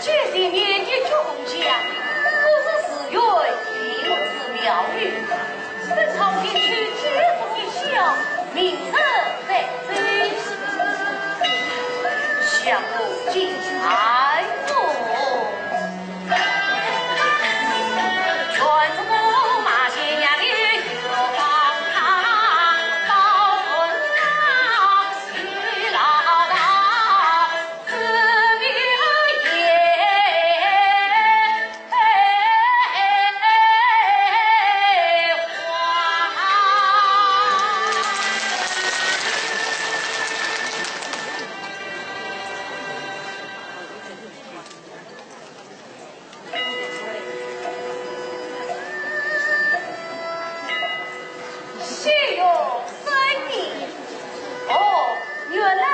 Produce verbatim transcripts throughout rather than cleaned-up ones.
这些年的九龙江，可是寺院、寺庙宇，深藏清秋，举足轻飘，名声在天。想我今朝。 谢有生意。哦，原来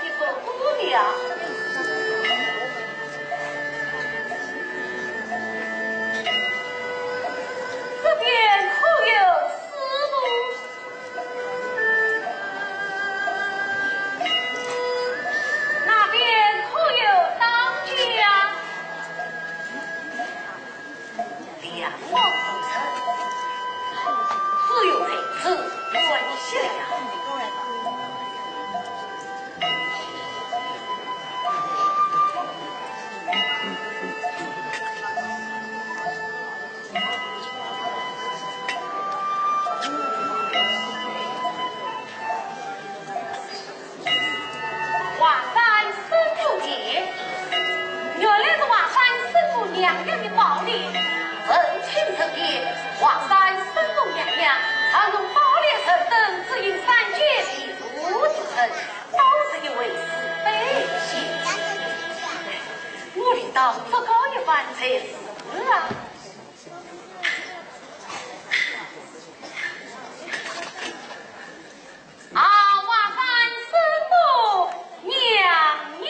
是一个姑娘。这边可有师傅？ 那边可有当家？梁王不在，只有在此。华山师傅爷，原来是华山师傅娘娘的宝莲。成亲之年，华山师傅娘娘曾用宝莲成灯，指引三界地府之人，都是一位慈悲心。我理当祝告一番才是啊。 啊，华山师傅娘娘。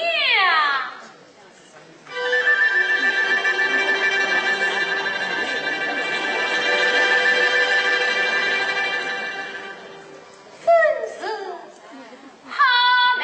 真是 好美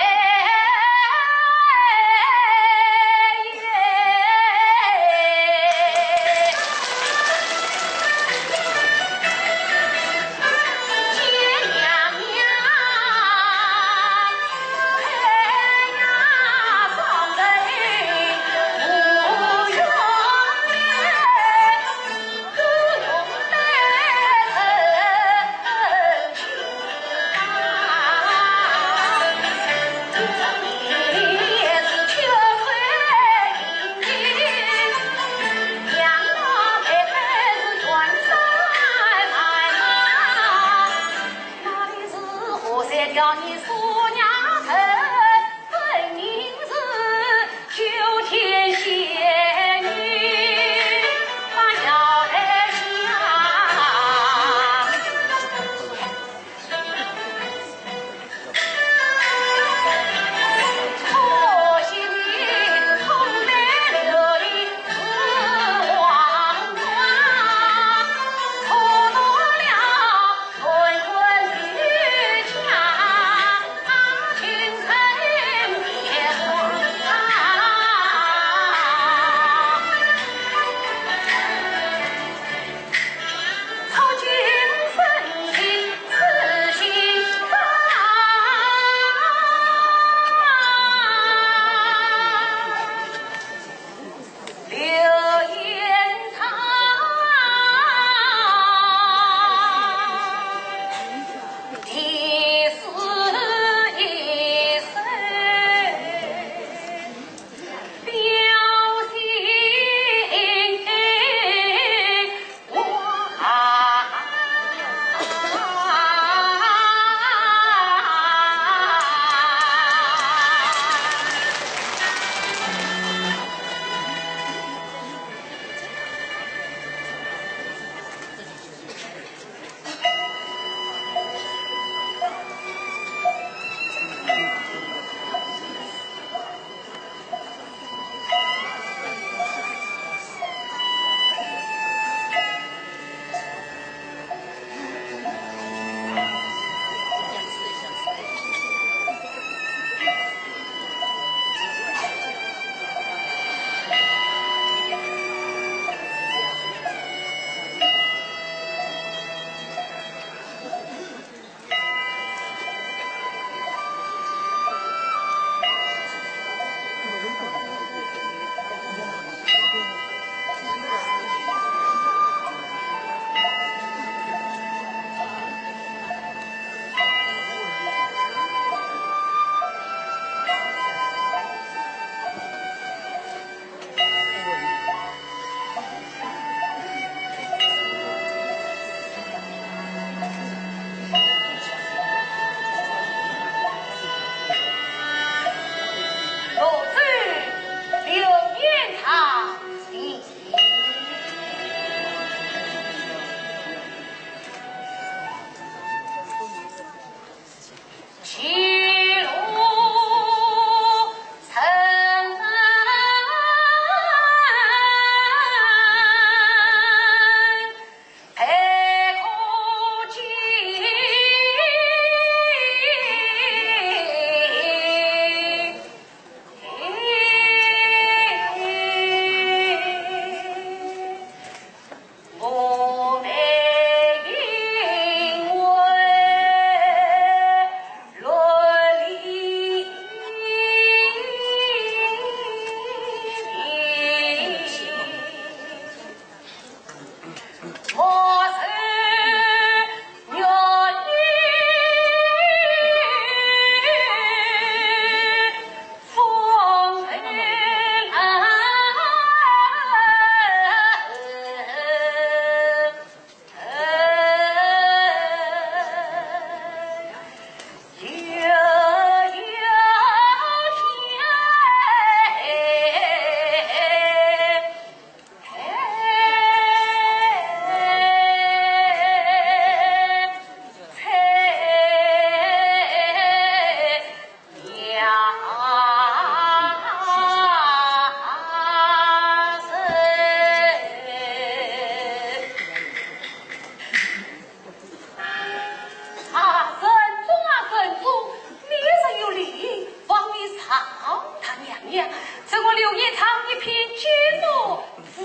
我柳延昌一片寂寞之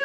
忧。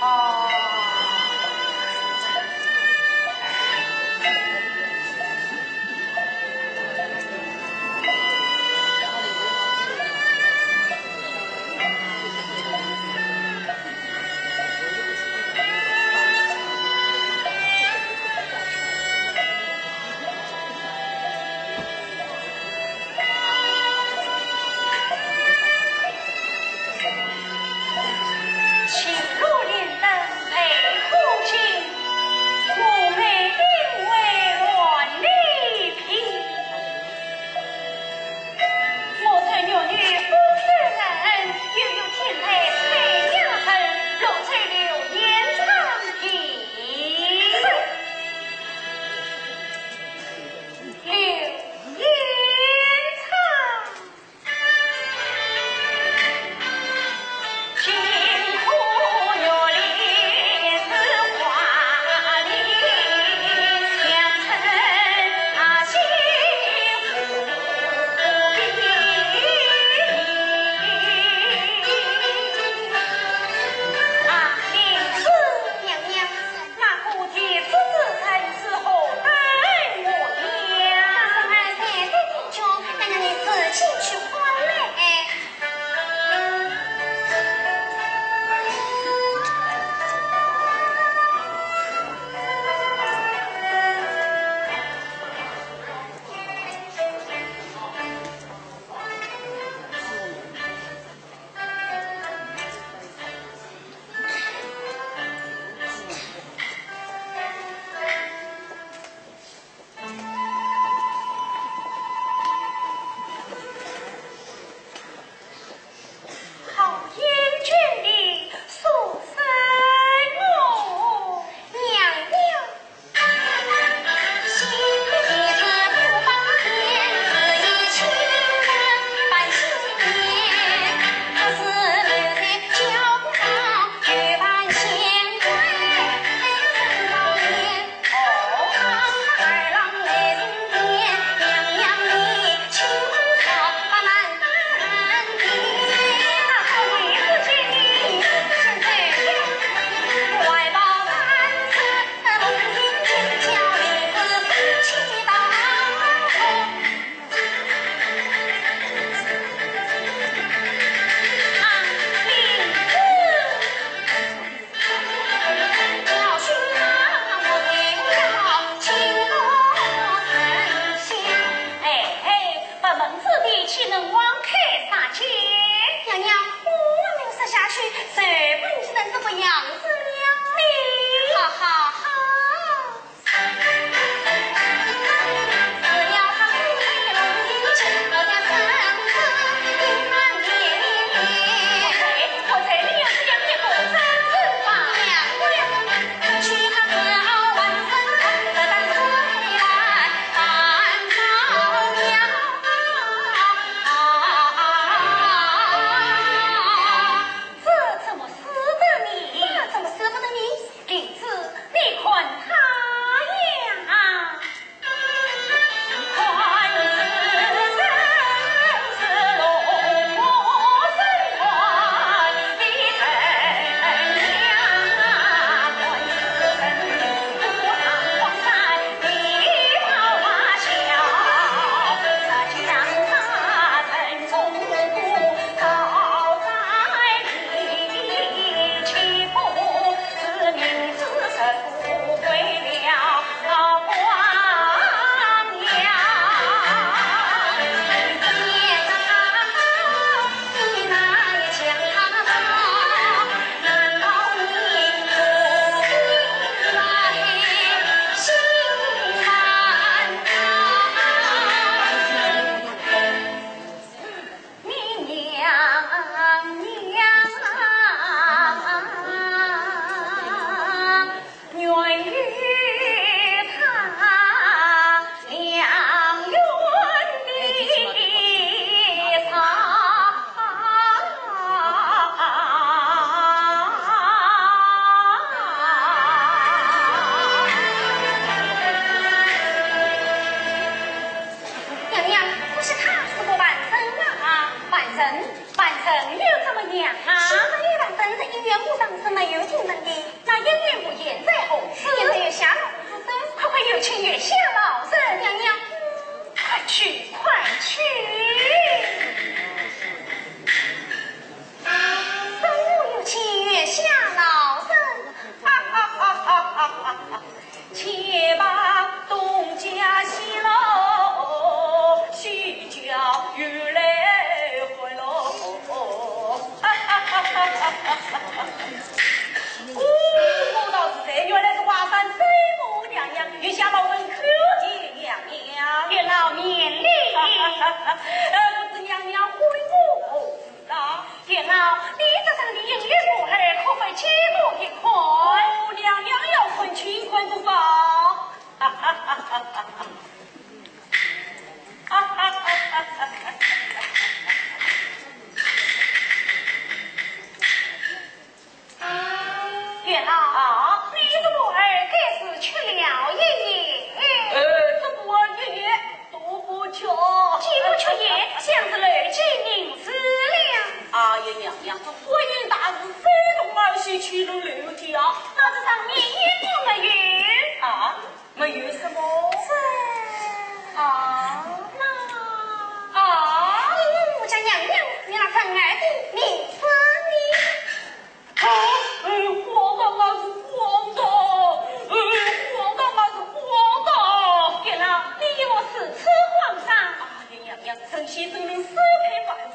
啊，娘娘。 那个提字之人是何等模样？那是俺三岁弟兄，娘娘你自己去看嘞。好英俊的书生哦！娘娘。哎，哎，不问子弟岂能枉开杀戒？娘娘，我还没有说下去，谁把你气成这个样子了呢？哈哈哈！这怎么使得呢？人又怎么样啊？是这一晚等在医院，我当是没有精神的。那医院不现在何事？现在有下老人之身，快快有请月下老人。娘娘，快去，快去。等我有请月下老人。哈哈哈哈哈哈！ 且把东家戏楼，西郊又来回喽。哦，我道是谁，原来是华山水母娘娘，月下老人叩见娘娘。月老免礼。呃，不知娘娘唤我何事啊？ 月老，你这身的银玉钴儿，可否借我一看？哦，娘娘要看，请看不妨。月老，啊？你的钴儿该是缺了一眼。呃，这钴儿一眼 都不缺。既不缺眼，想是漏记名字了。哎呀，娘娘，这婚姻大事，非同儿戏，岂能漏记啊？那这上面一个没有。啊？没有什么？这……啊？那……啊？我家娘娘，你那仁爱的名字呢？ 啊，呃，荒唐啊是荒唐，呃，荒唐啊是荒唐。月老，你与我如此荒唐。哎呀，娘娘，神仙只能四面埋伏，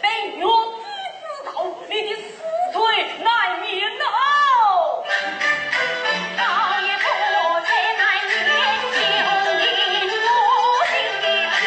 被玉帝知道，你的死罪难免哦。倒也不在难免，就因我心的天。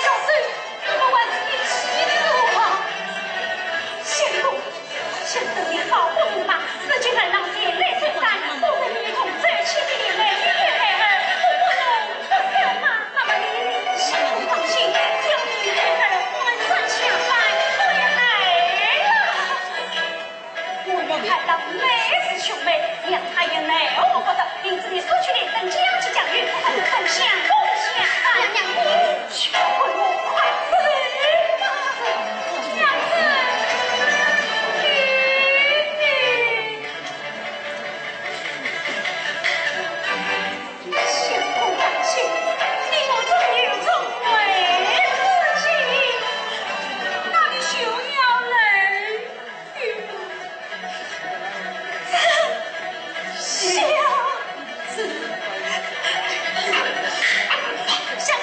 小生，你们还是一起走吧。相公，相公，你好不明白，如今儿郎前来深山，不能与同走，岂不连累于孩儿，不能不走吗？那么你，相公放心，只要你与孩儿安然下山，我也来了。 我与孩儿本是兄妹，谅他也奈何不得，因此你速去连城，将计就计，快速送相公下山。娘娘，你且不用快走吧。娘子，你，你，相公放心，你我终有重会之期，那你休要泪 下子，下官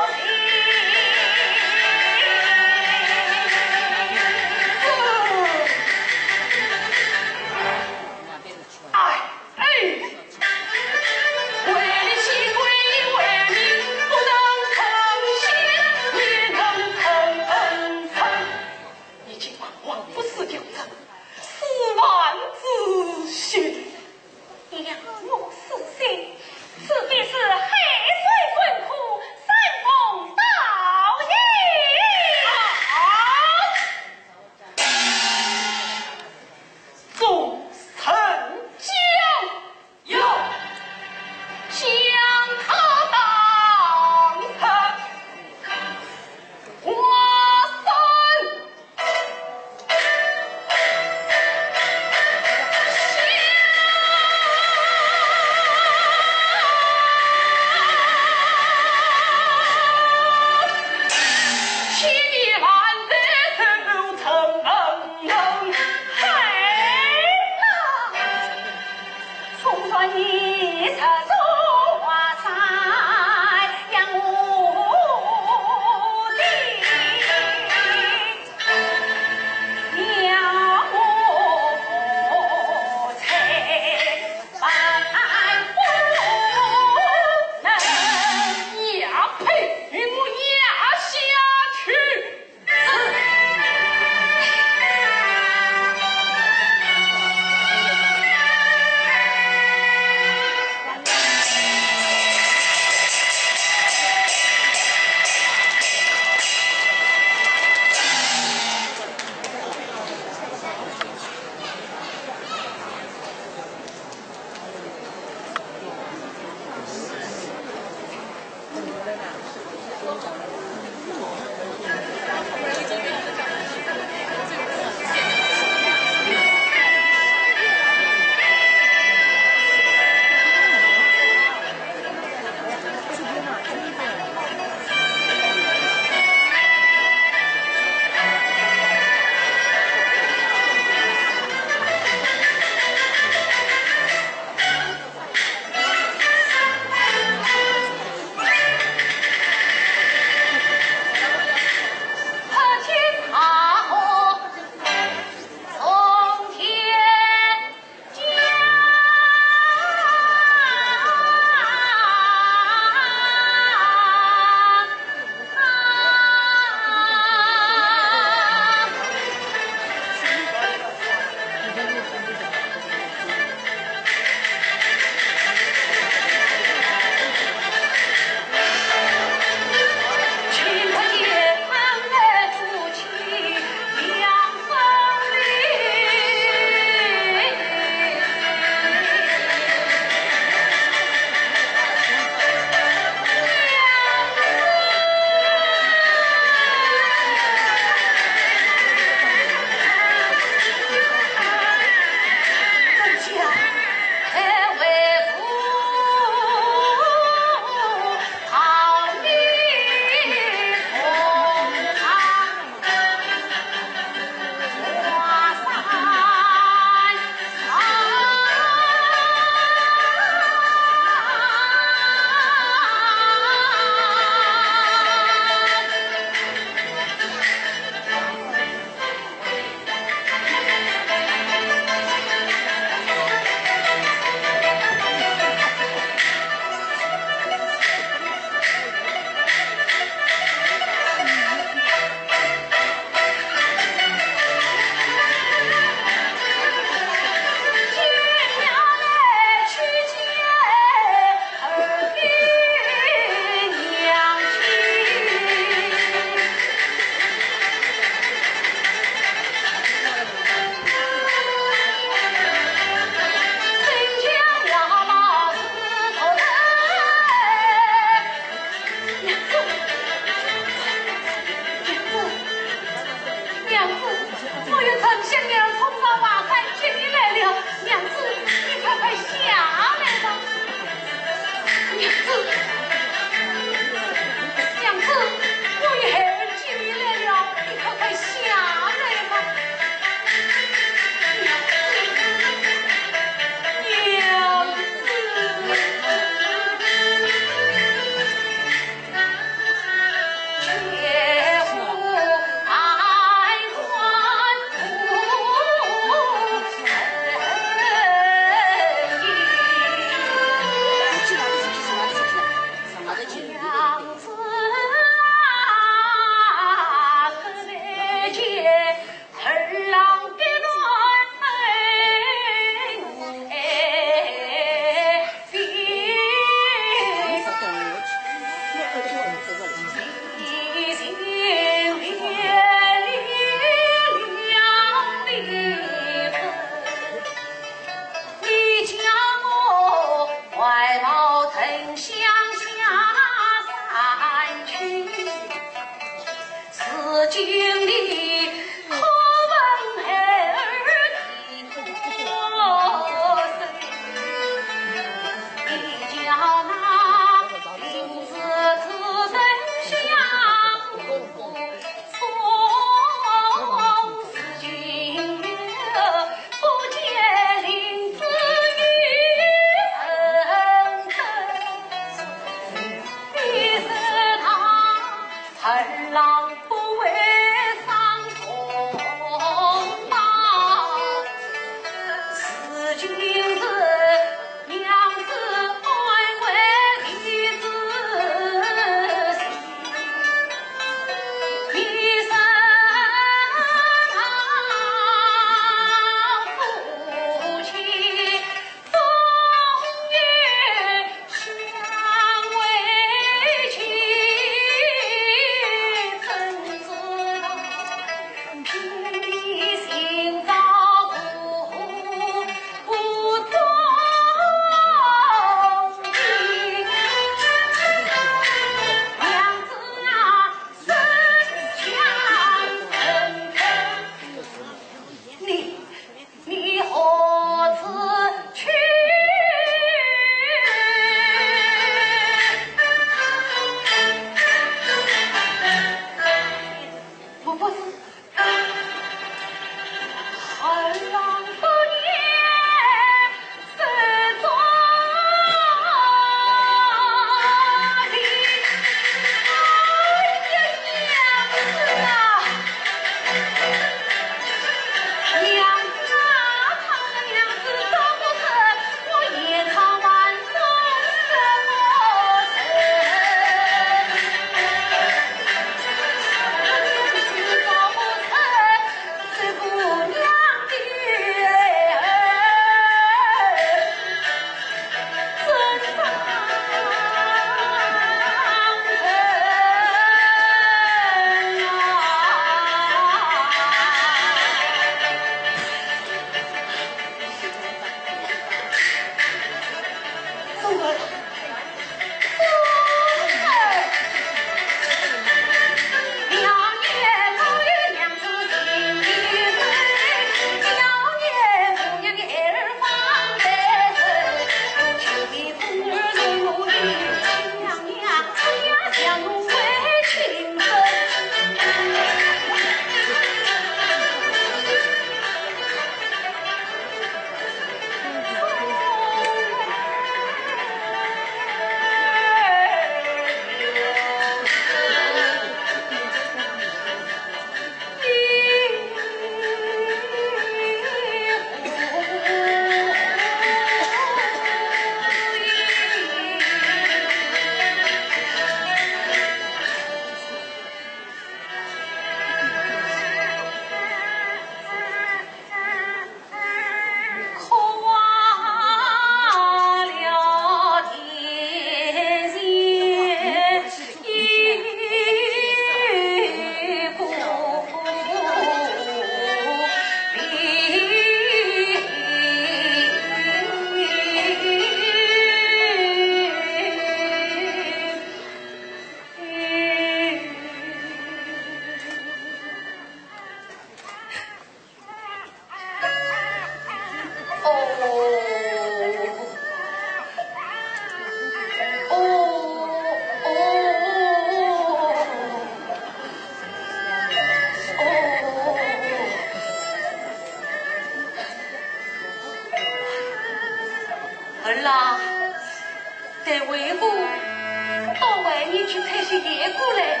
你退些鞋过来，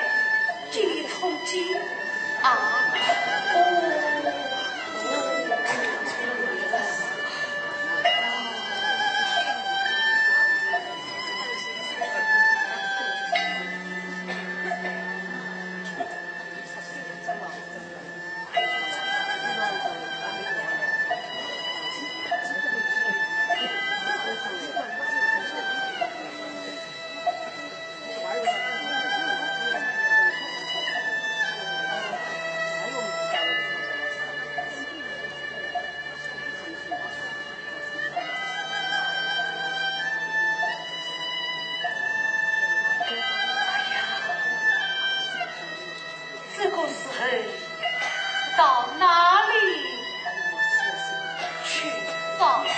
给你冲击。啊，哦，哦。这个时候到哪里去找？唉。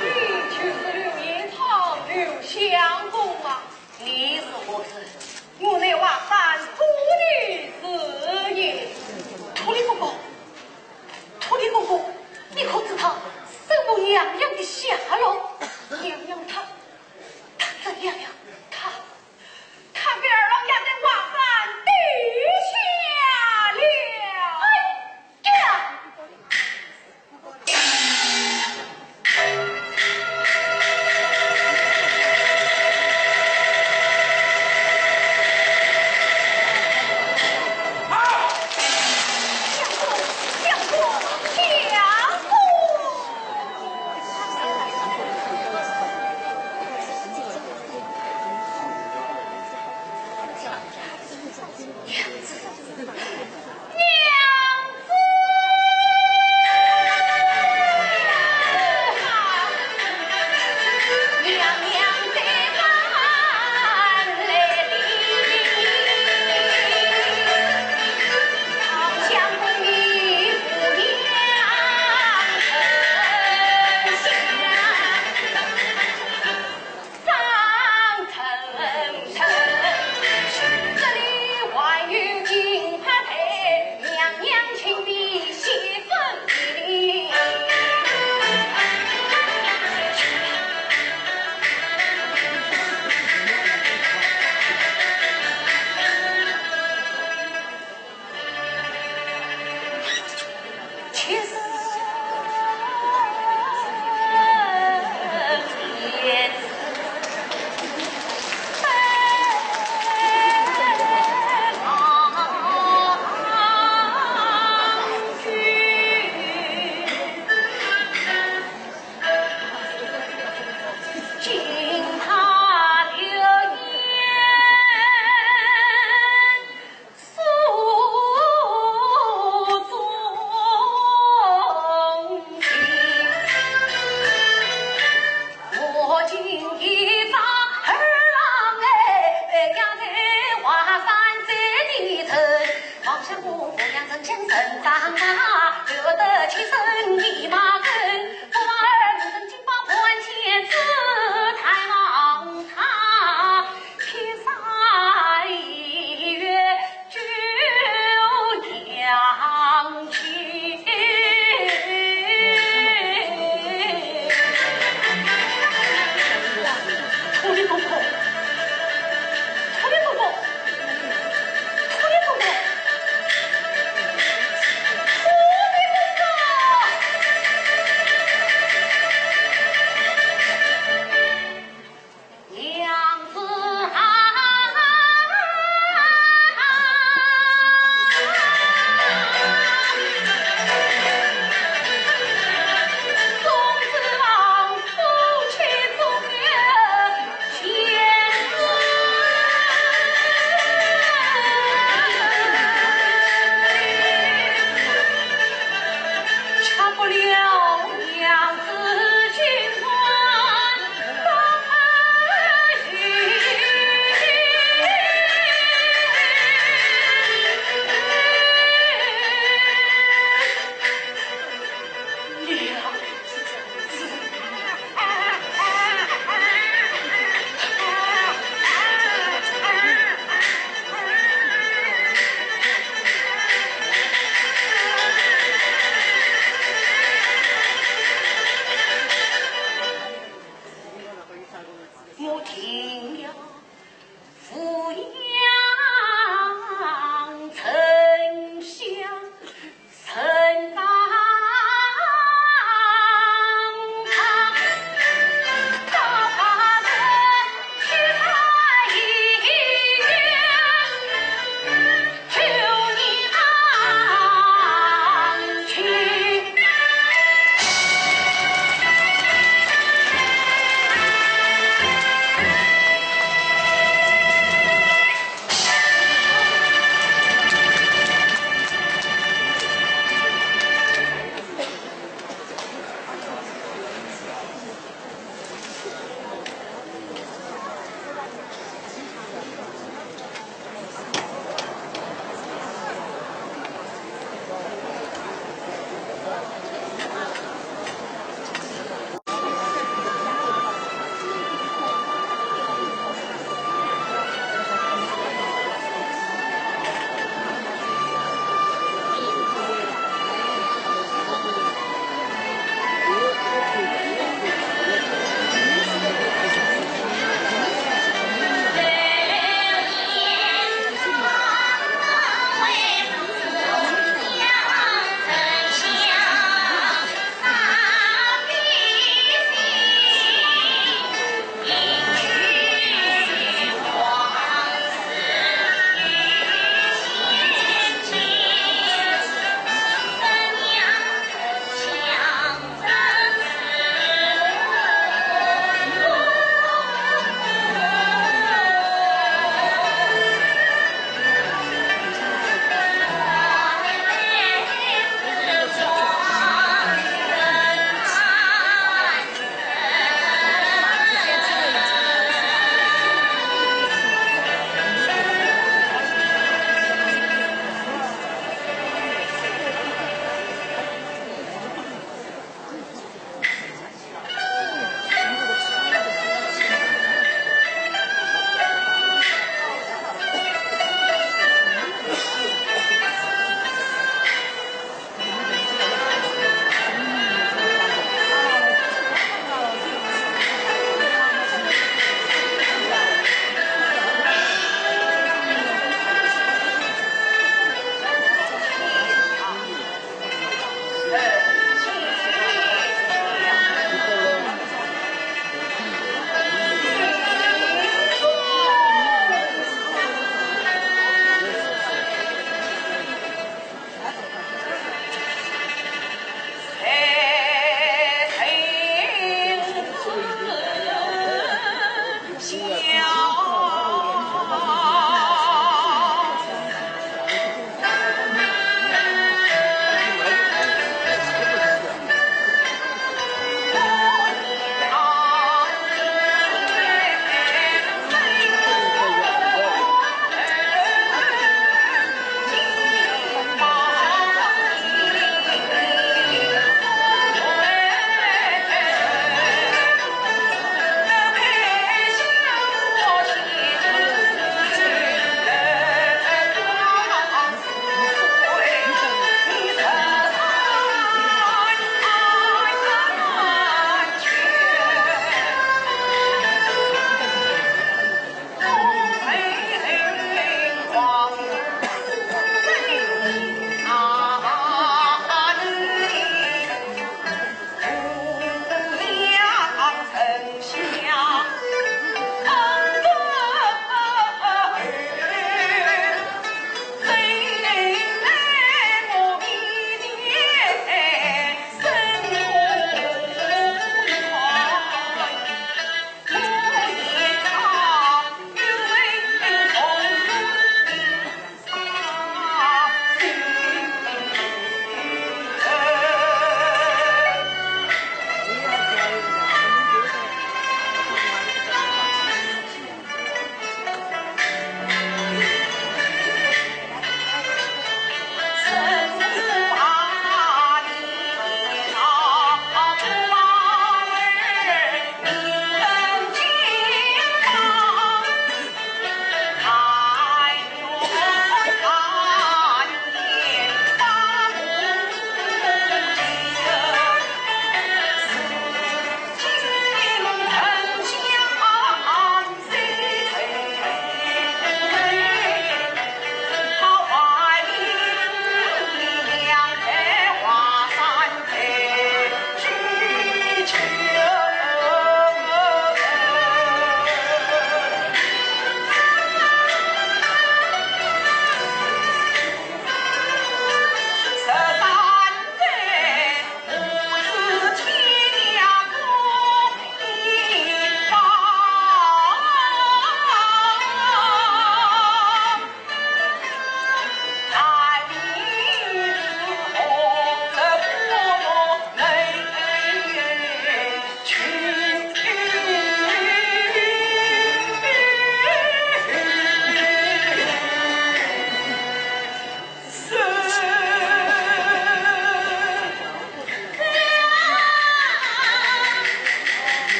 你就是刘延昌，刘相公吗？你是何人？我乃华山土地之人。土地公公，土地公公，你可知道沈府娘娘的下落？娘娘她，她怎样了？她，她被二老押在华山地下了。哎呀！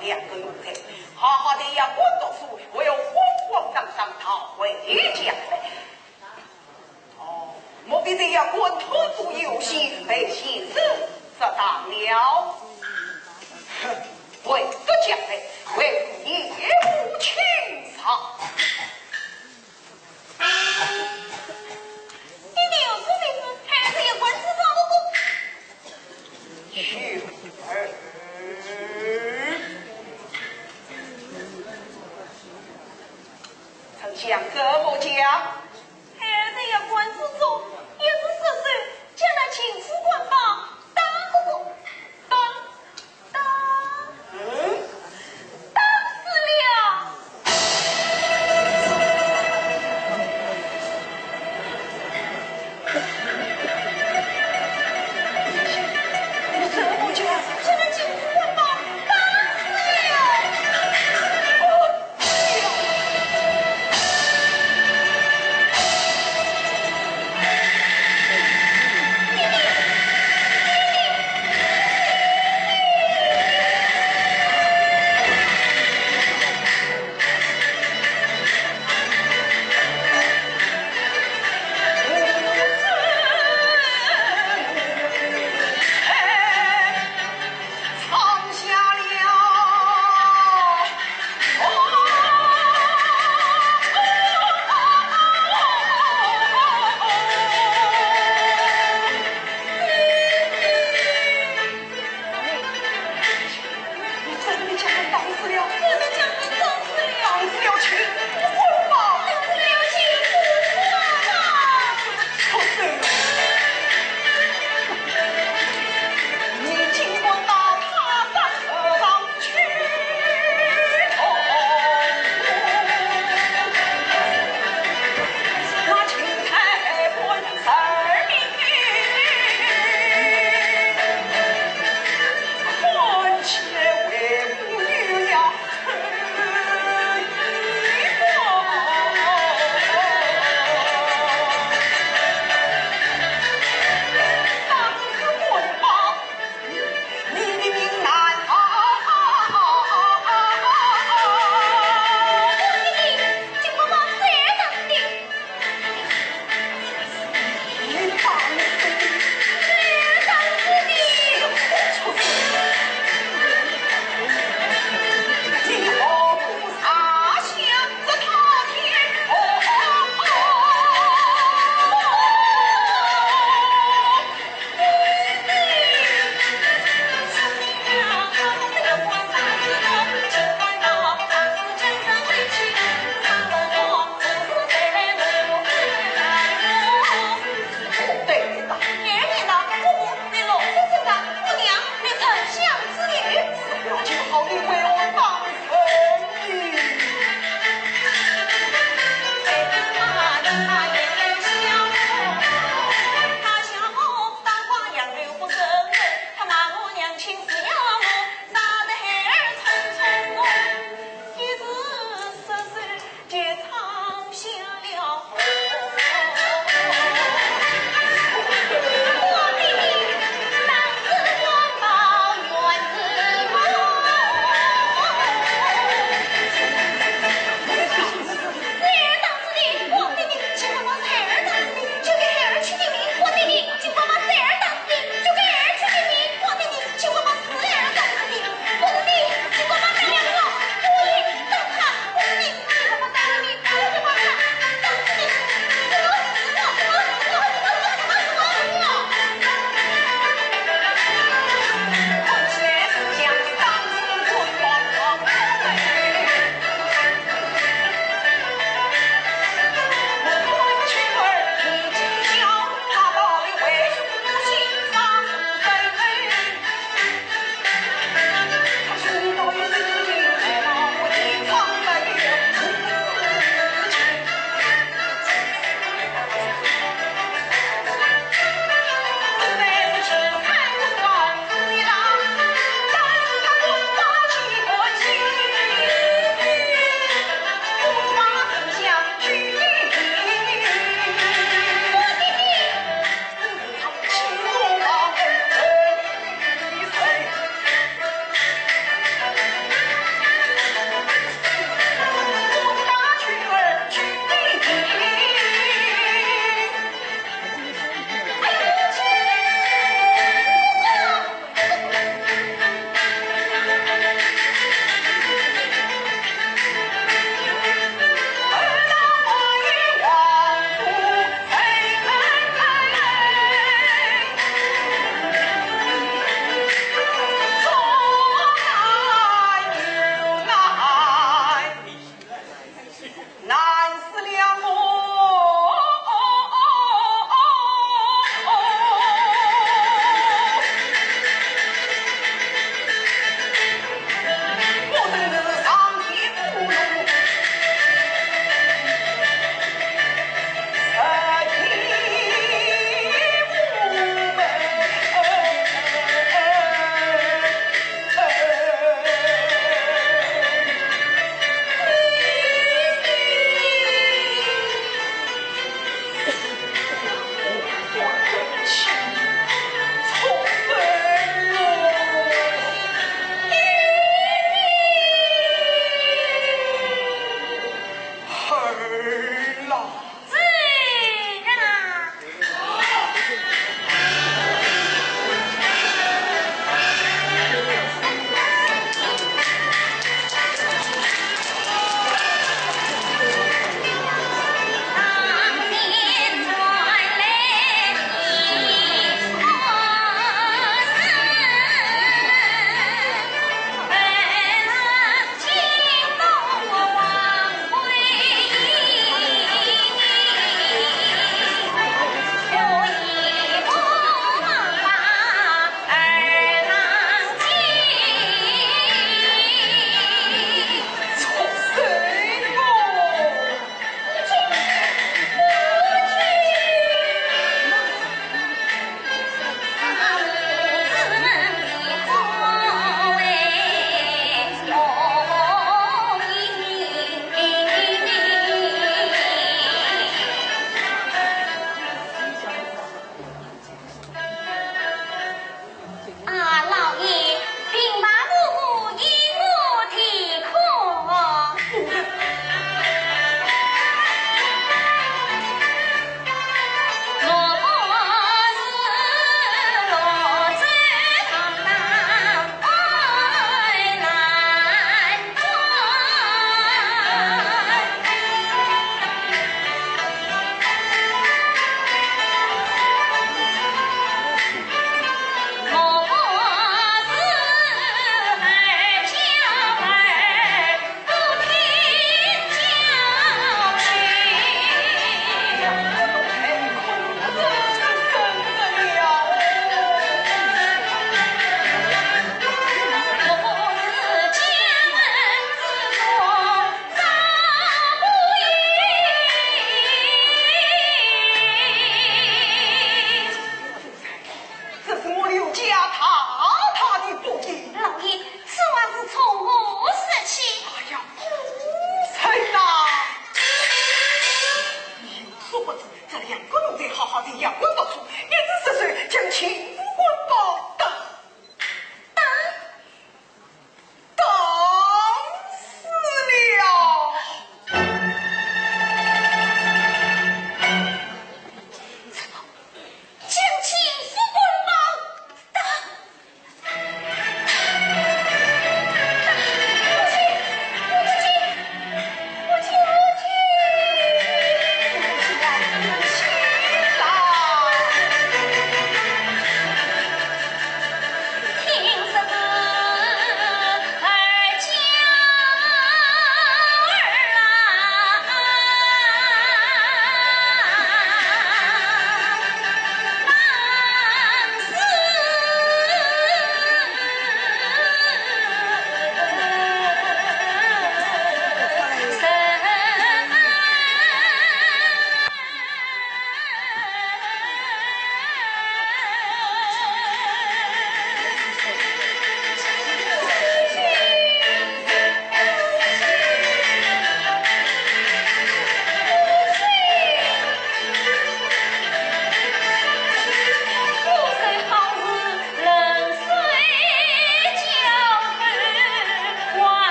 两个月的，好好的也管读书，还要慌慌张张逃回家来。哦，莫非这也管托住有心，被现实说大了？哼，为这家的，为你不清爽。爹爹有事没事，孩儿也管事做不过。 女儿。丞相怎么讲？孩儿也管事做，也是说是叫那秦府官把打不过，打，打，嗯？打死了。 你真的将他打死了？真的将他打死了。打死了秦府官吗？打死了秦府官吗？畜生！你竟敢打他上去！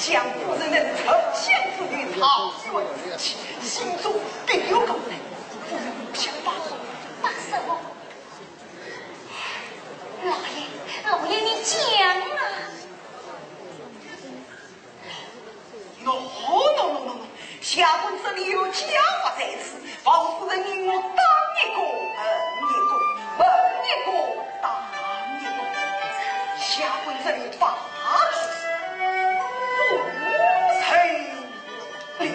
想夫人能沉香之女，他心中必有高台，夫人不想罢手。罢手？老爷，老爷，你讲啊！No, no, no, no, no, no. 下官这里有家法在此，王夫人命我打一个，问一个，问一个，打一个。下官这里法律不成立。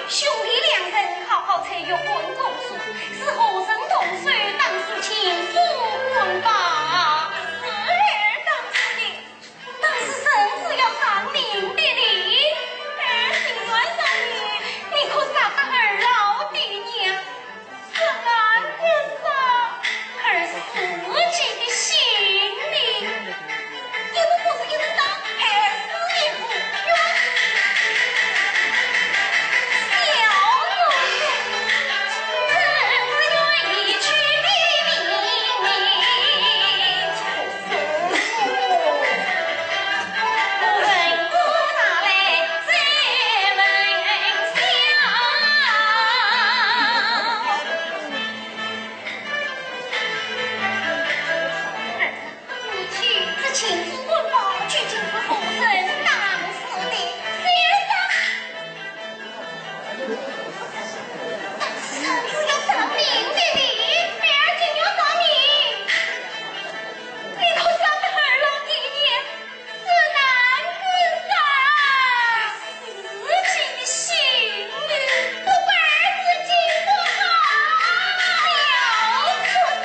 兄弟两人好好在玉馆共宿，是何人动手打死秦府官保？是儿打死的。 但是人是要偿命的哩。儿情愿偿命，你可杀得儿老爹娘，是俺不杀，儿自己的性命，也不过是一人打，孩儿死也不冤。小奴才怎么愿意去比命？ 母亲，这秦府官保究竟是何人打死的？先生！ 但是人是要偿命的哩，孩儿就要偿命。你可杀得儿老爹娘，是俺不杀，自己的性命，不把儿子救活好。小畜生！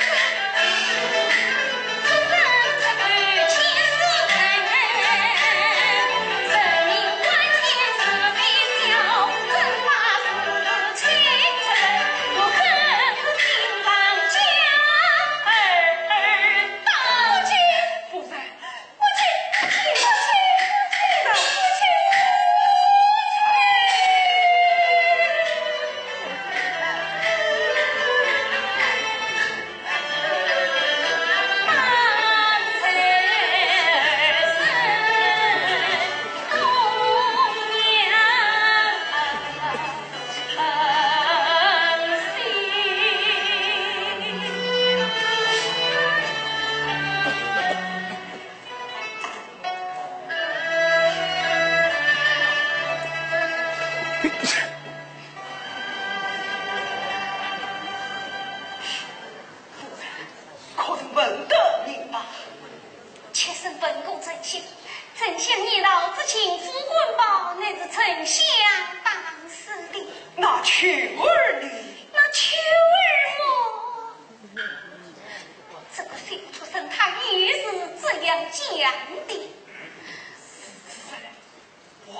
可曾问得明白？妾身问过丞相，丞相言道这秦府官保乃是丞相打死的。那秋儿呢？那秋儿么？这个小畜生他也是这样讲的。 还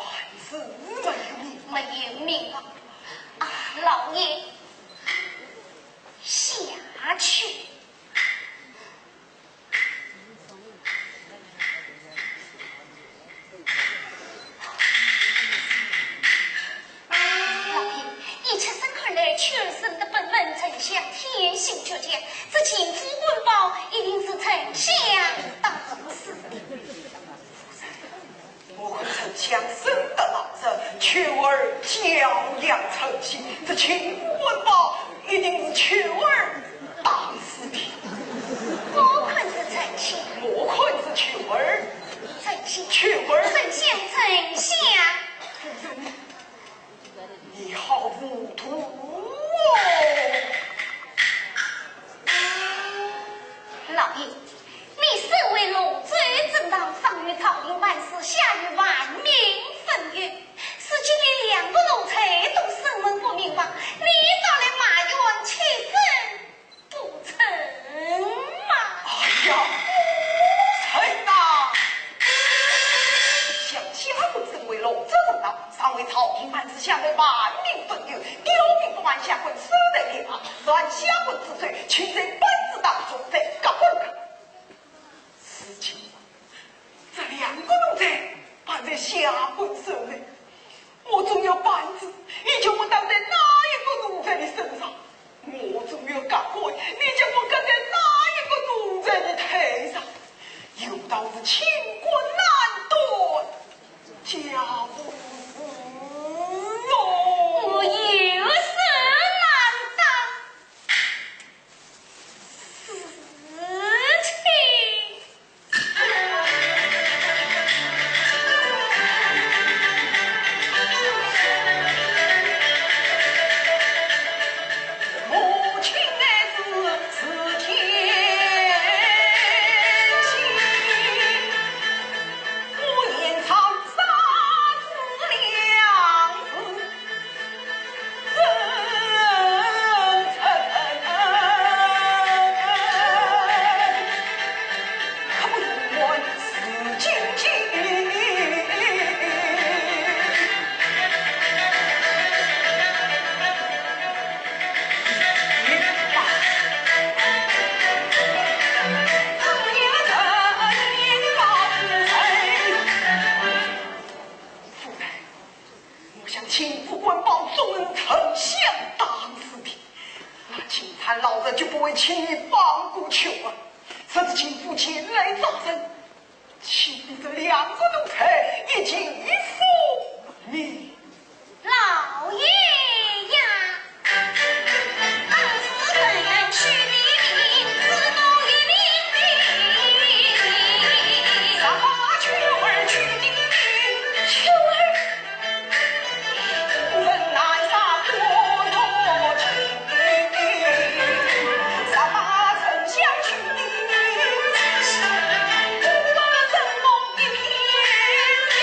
是没有命。没有命啊！啊，老爷，下去。老爷，依妾身看来，秋儿生得本分，丞相天性倔强，这秦府官保一定是丞相打死的。 我看丞相生得老实，秋儿教养成性，这秦府官保一定是秋儿打死的。我看是丞相。我看是秋儿。丞相。秋儿。丞相，丞相。 你好糊涂哦！老爷，你身为龙州正堂，上有朝廷万岁，下有万民粉黛，如今你两个奴才都是想得万民尊有，刁民不满，下官收得的啊，传下官之罪，请在本子当中再各分各。事情，这两个奴才办在下官手里，我总要办仔，依旧问到在哪一个奴才的身上？我总要各管，依旧问到在哪一个奴才的头上？有道是清官难断 家务事哟。我有事难当。事情。母亲哎，是事情。 夫人，我想请夫官保重臣相当是的，那钦差老贼就不会轻易放过秋儿，若是请夫前来抓人， 岂不这两个奴才一起覆灭？老爷呀，当时人人去的明，只弄一明明。什么秋儿去的明？秋儿 夫人难杀多多情，什么丞相去的，夫人怎么一片情？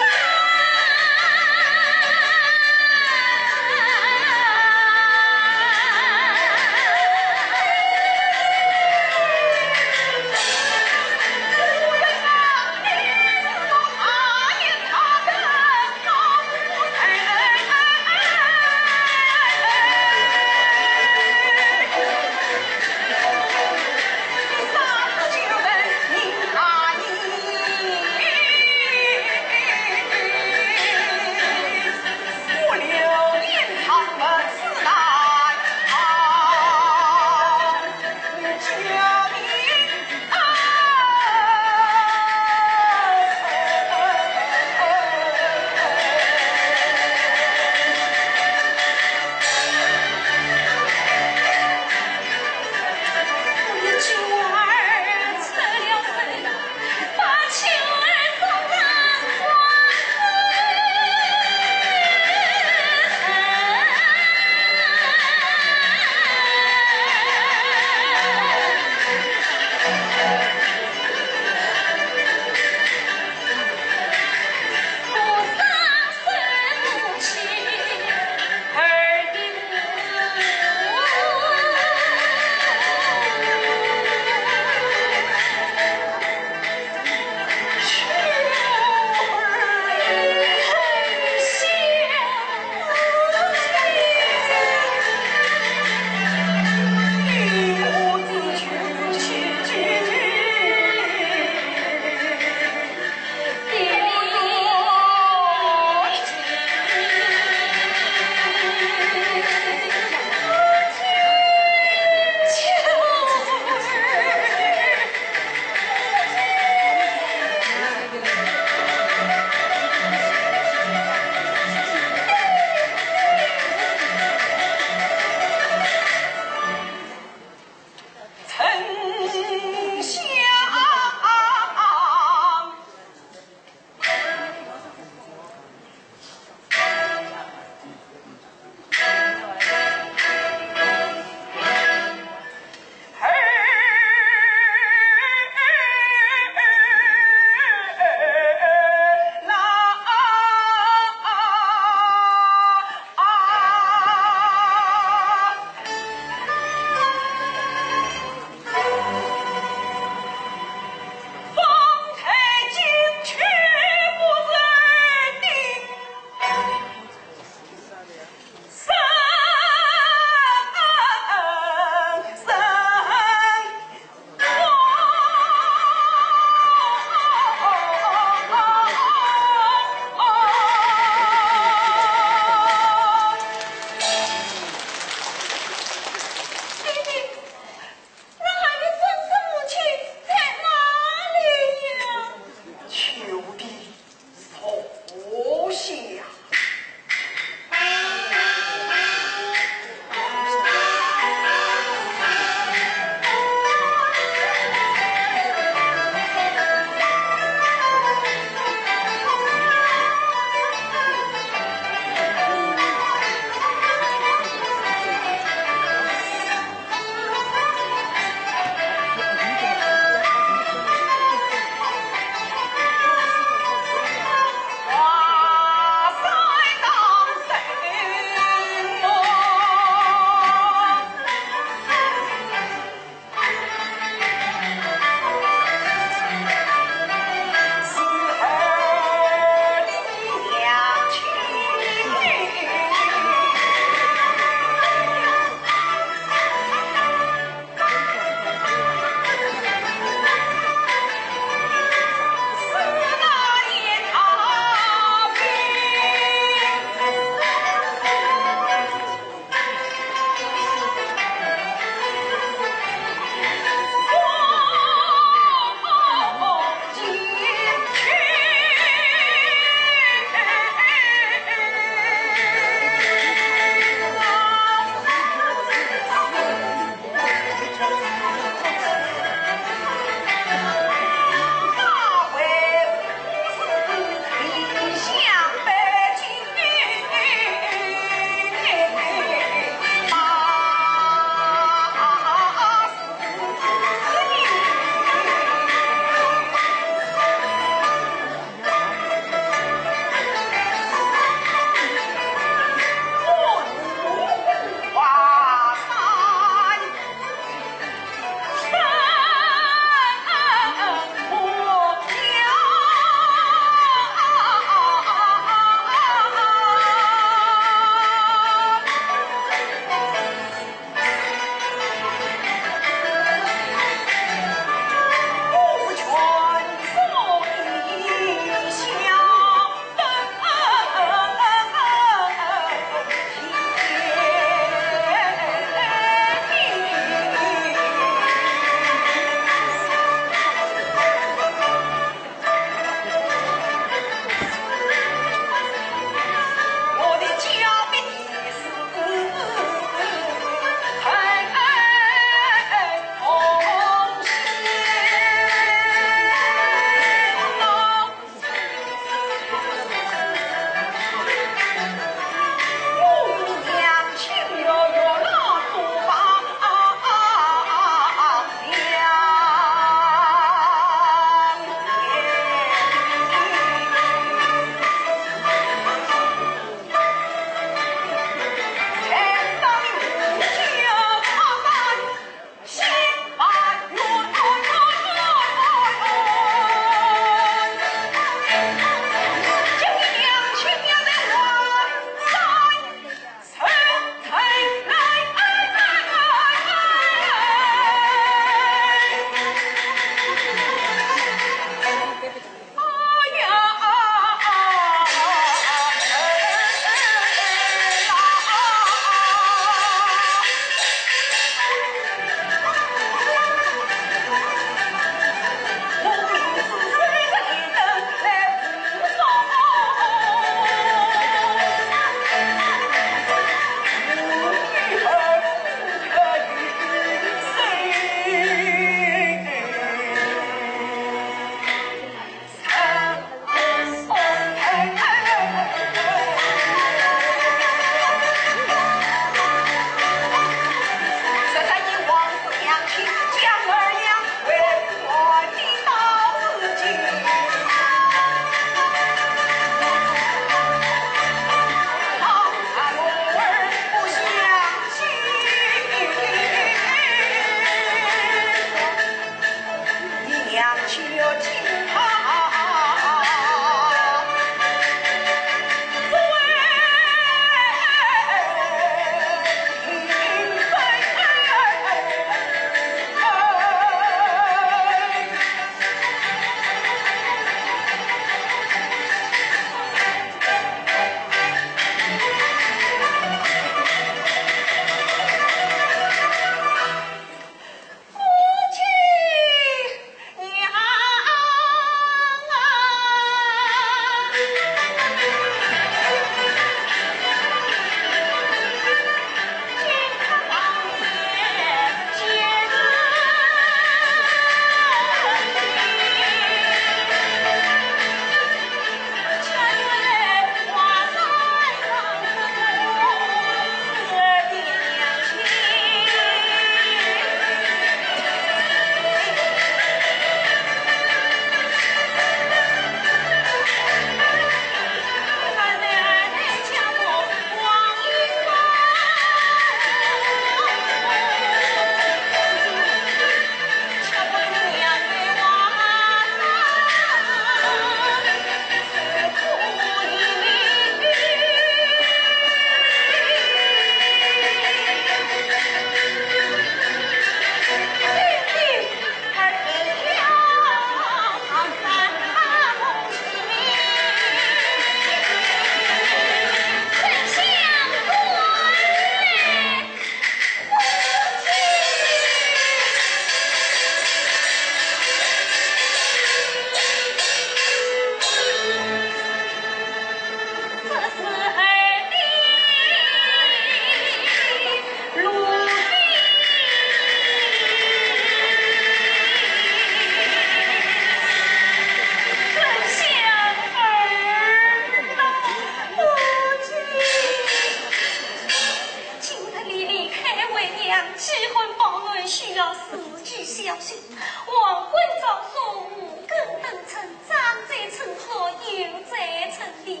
今日你离开为娘，饥寒保暖需要自己小心。黄昏照射，五更登城，站在城河，又在城里。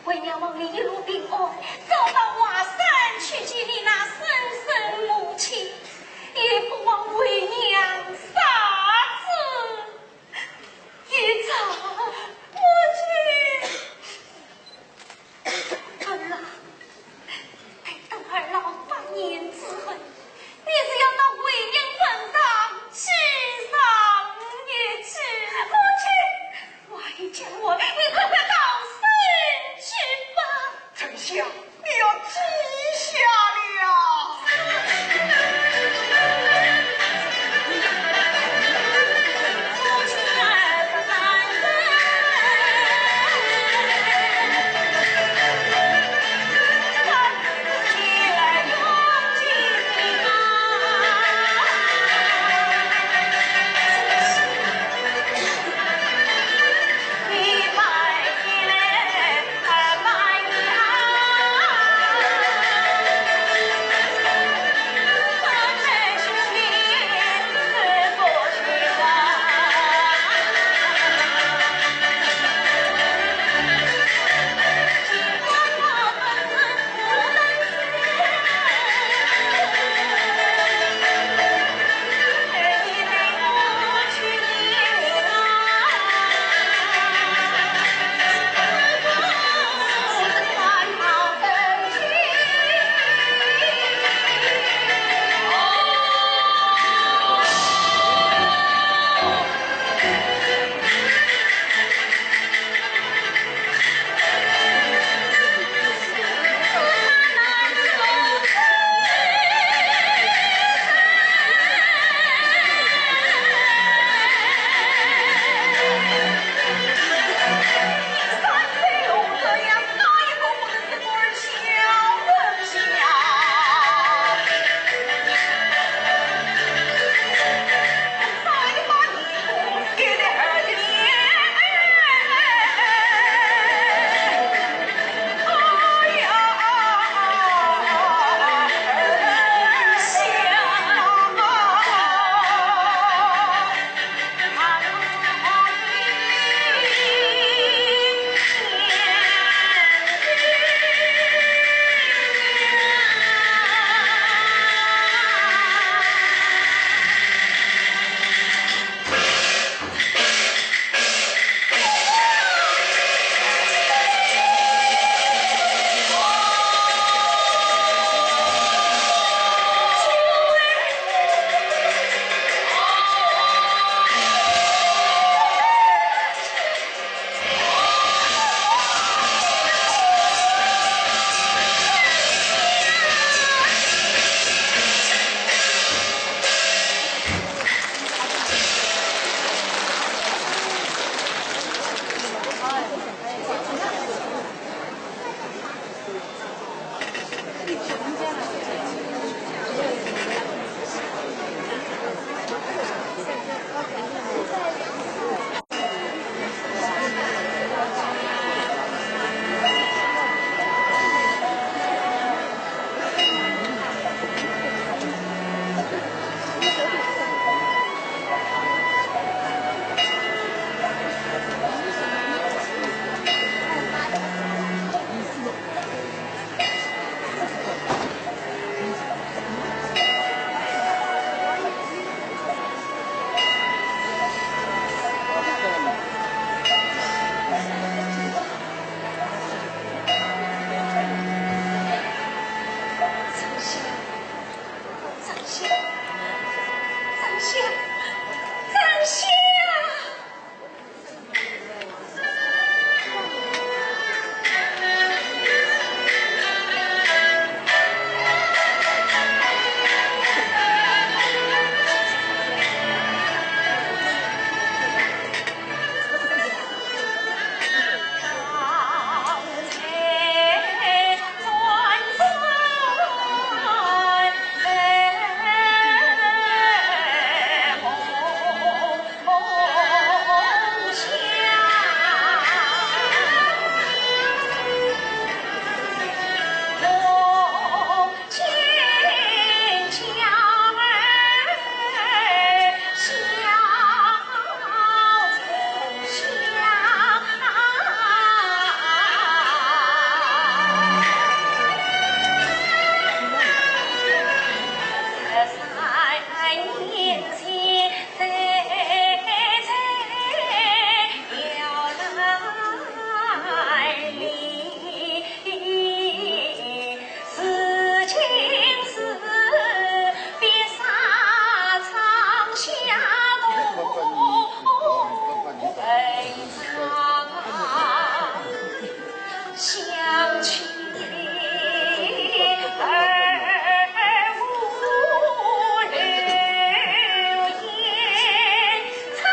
为娘望你一路平安，早到华山去见你那生身母亲，也不枉为娘杀子一场。母亲。 儿啊，待等二老百年之后，你是要到为娘坟上祭上一祭。母亲，话已讲完，你快快到山去吧。丞相，你要记下了。相亲而无留言唱。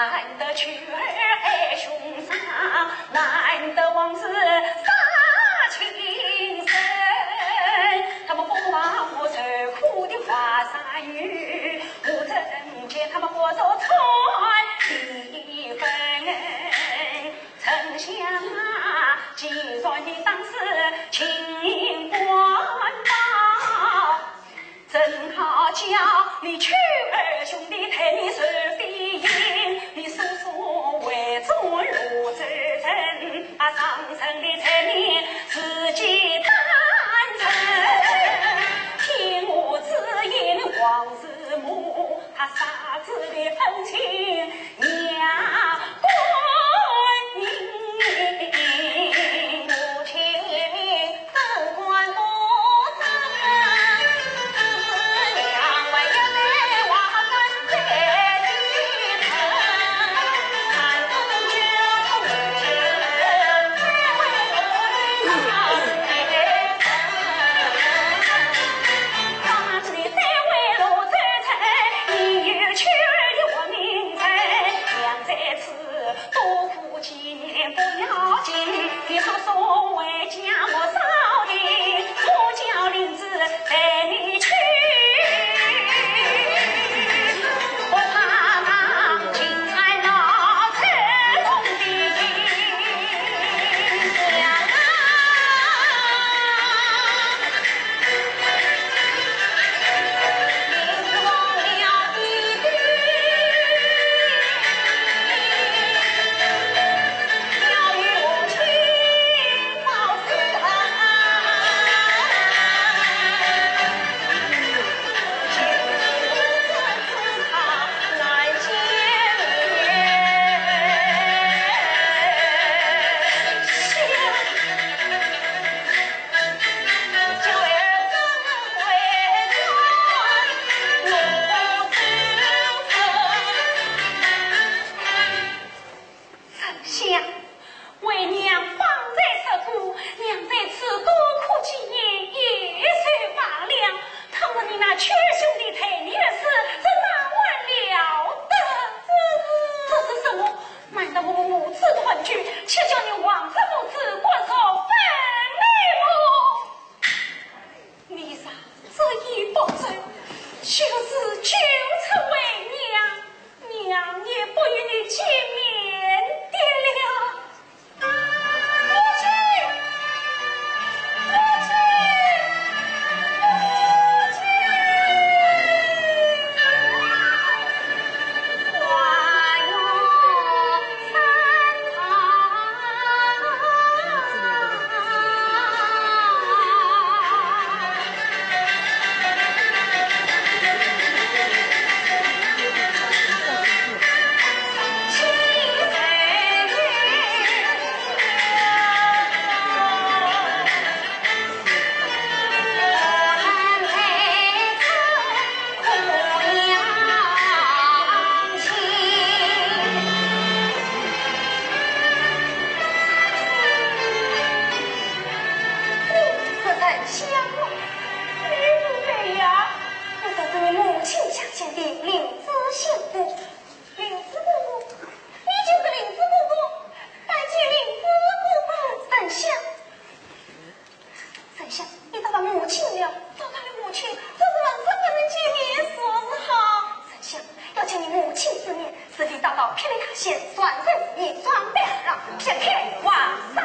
难得女儿爱兄长，难得王子杀情深。他们不忘我受苦的花山雨，我怎见他们不说穿离分。丞相啊，既然你当时情关报， 怎好叫你去，二兄弟待你受非议，你叔叔为做罗州城，啊，上层的罪名自己担承。听我之言，王氏母，她杀子的恩情 娘，母亲，怎敢不杀？娘为要在外山寨里头，看中君母亲，再为我的大姐。 丞相，为娘方才说过，娘在此多苦几年，也算罢了。倘若你那屈儿兄弟待你的事，这哪还了得？这是什么？难道我们母子团聚，却叫你王氏母子骨肉分离么？ 你若执意不走，就是救出为娘，娘也不与你见面的了。母亲，母亲，母亲！ 实在相忘，你不对呀。我就是你母亲下线的灵芝仙子。灵芝姑姑，你就是灵芝姑姑，拜见灵芝姑姑。丞相， 丞相，你找到母亲了？找到了母亲，这是人生不能见面，说是好。丞相，要见你母亲之面，是非打到霹雳大仙，传人你装扮了，先看皇上。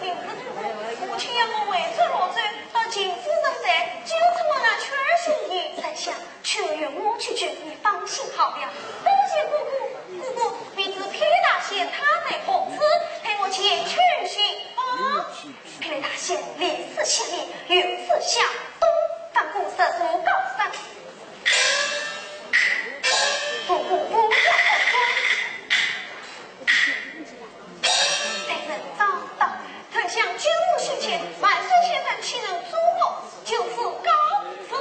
灵芝姑姑，母亲要我回转罗州，到秦府上山，救出我那屈儿兄弟。丞相， 屈儿我去救，你放心好了。多谢姑姑，姑姑，未知霹雳大仙他在何处？待我前去寻访。霹雳大仙立此向南，有此向东，翻过十座高山。姑姑不要慌张。待人早到，丞相救母兄前，万岁千岁岂能阻我？就此告辞。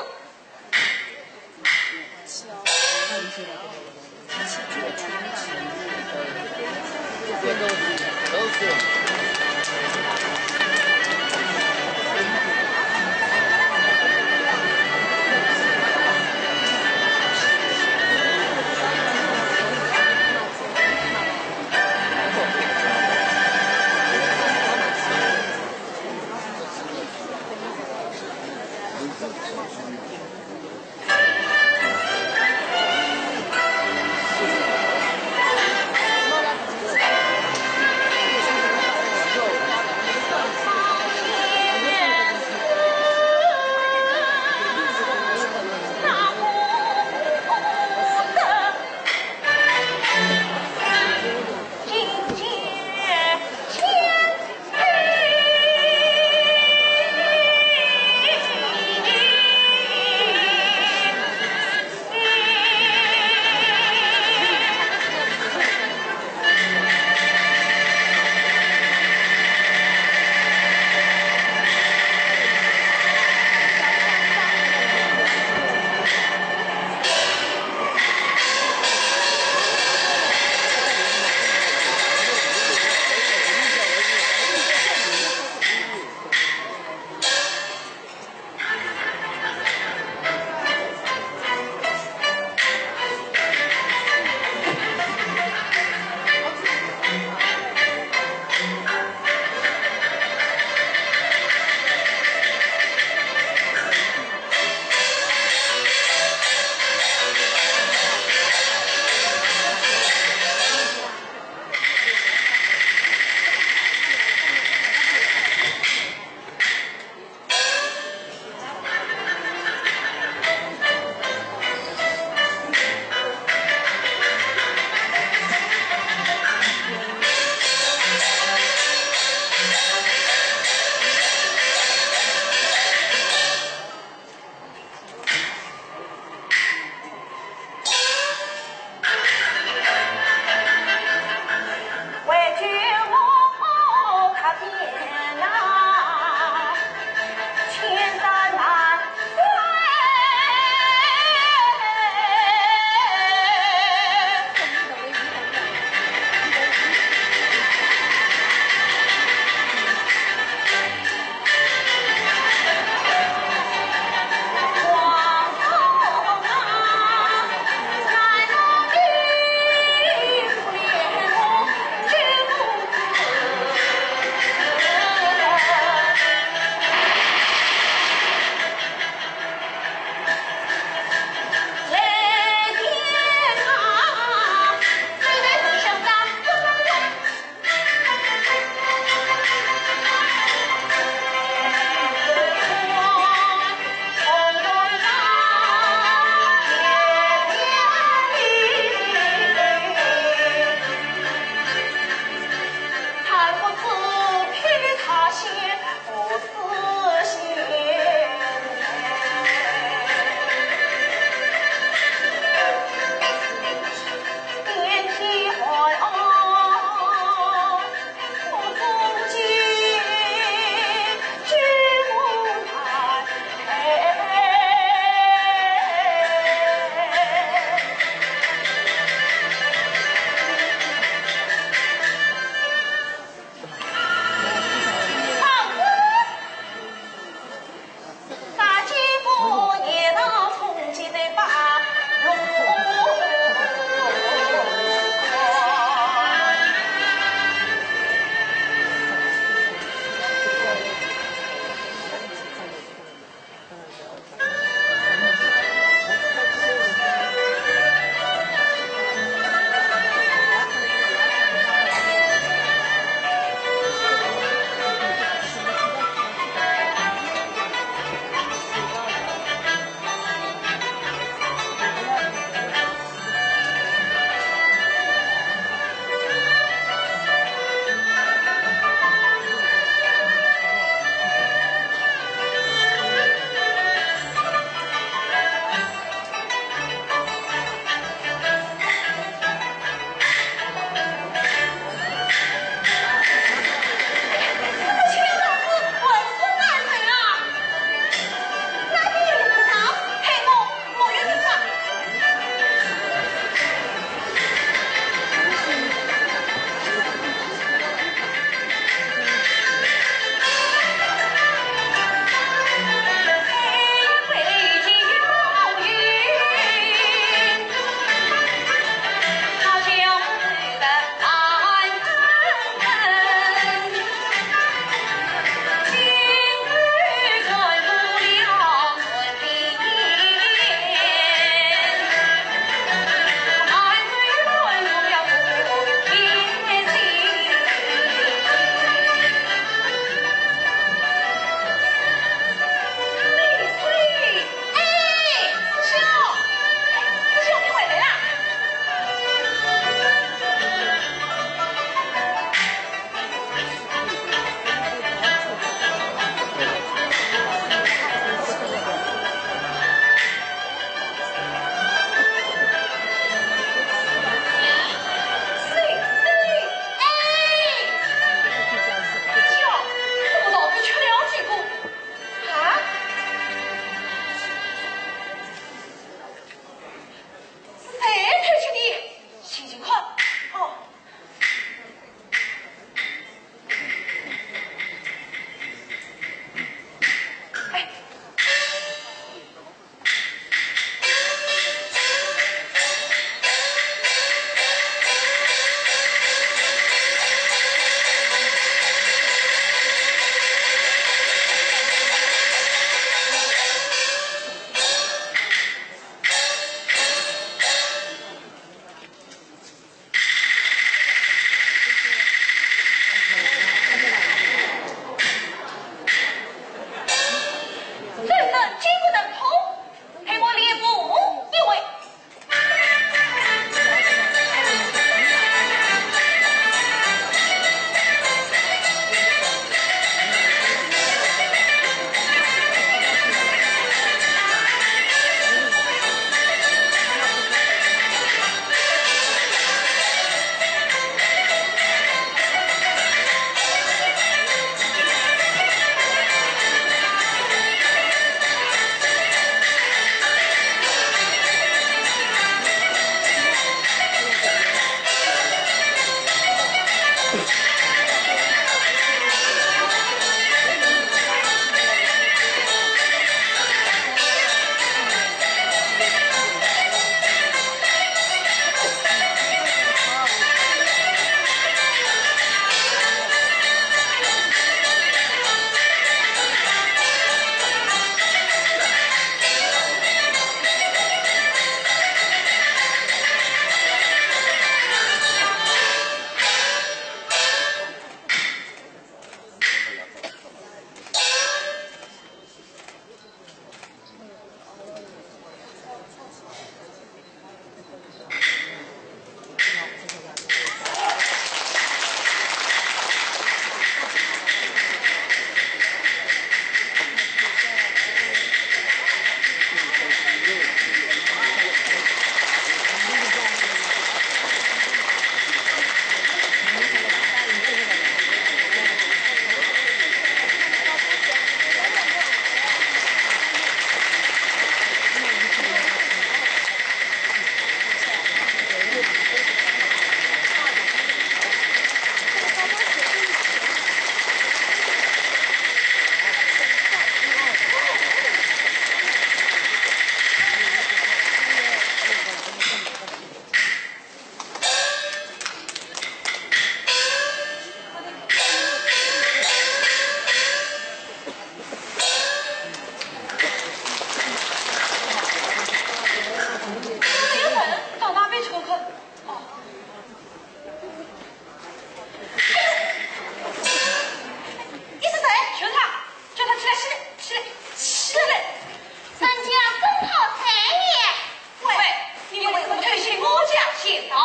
道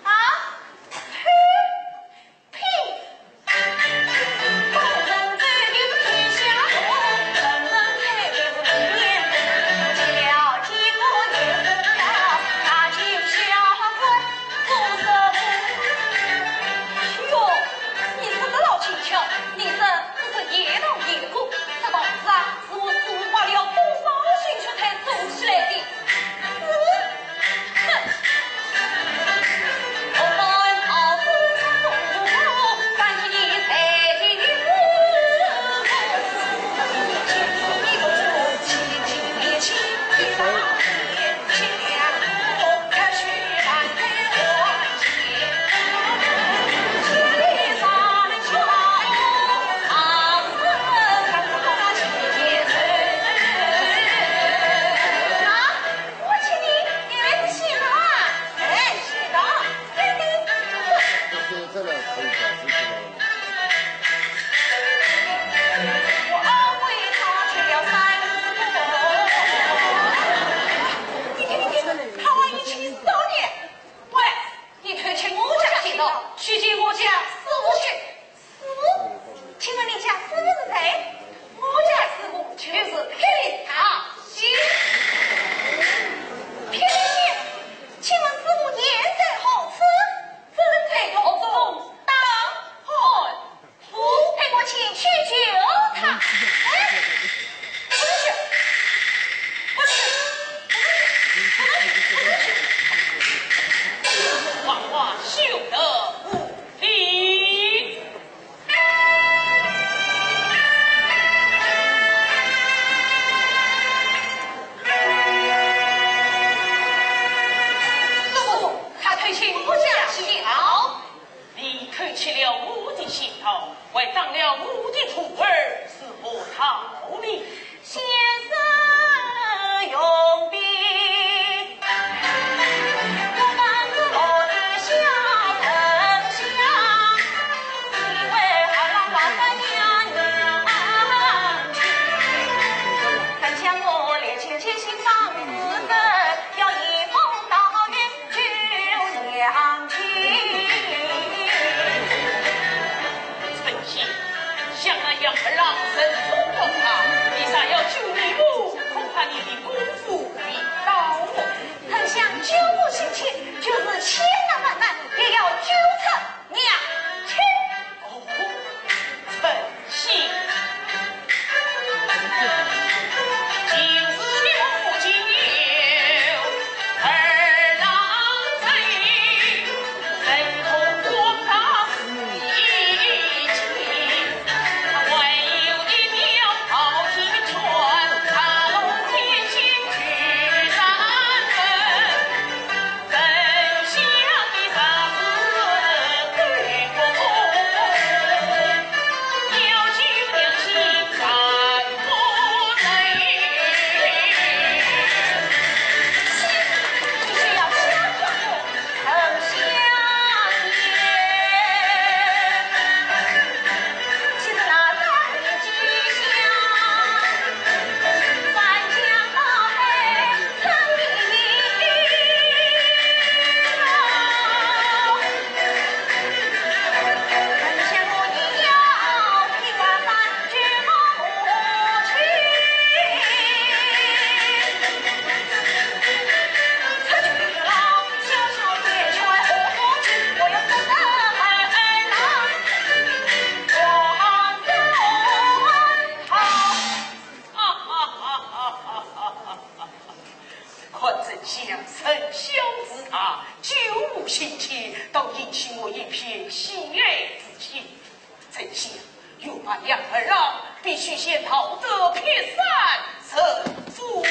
啊，呸，呸！哟，你这个老轻巧，你这只是夜逃夜过，这房子啊，是我是花了多少心血才做起来的。 我请你，你们是新郎啊？哎，新郎，对对。这个，这个可以讲，这个。我安慰他去了三次过。你看，你看，他还有气势到你。喂，你偷进我家去了，去进我家四五去。 师傅，请问你家师傅是谁？我家师傅就是霹雳大仙。霹雳仙，请问师傅现在何处？正在洞中打鼾。我陪我前去求他。哎，不能去，不能去，不能去，不能去，不能去。万万休得无礼。 师傅，他偷吃我家仙桃。你偷吃了我的仙桃，还当了我的徒儿，是何道理？ 先生容禀，我本是我的小丞相，因为二郎把三娘娘，丞相我连前前行方子，要移风到云 救娘亲。丞相，想那杨二郎人送了他，你若要救你母，恐怕你的功夫未到。丞相救母心切，就是千难万难，也要救出娘亲。 哦，丞相。看丞相仁孝之大，救母心切，倒引起我一片喜爱之情。丞相，欲把杨二郎，必须先逃得劈山之中。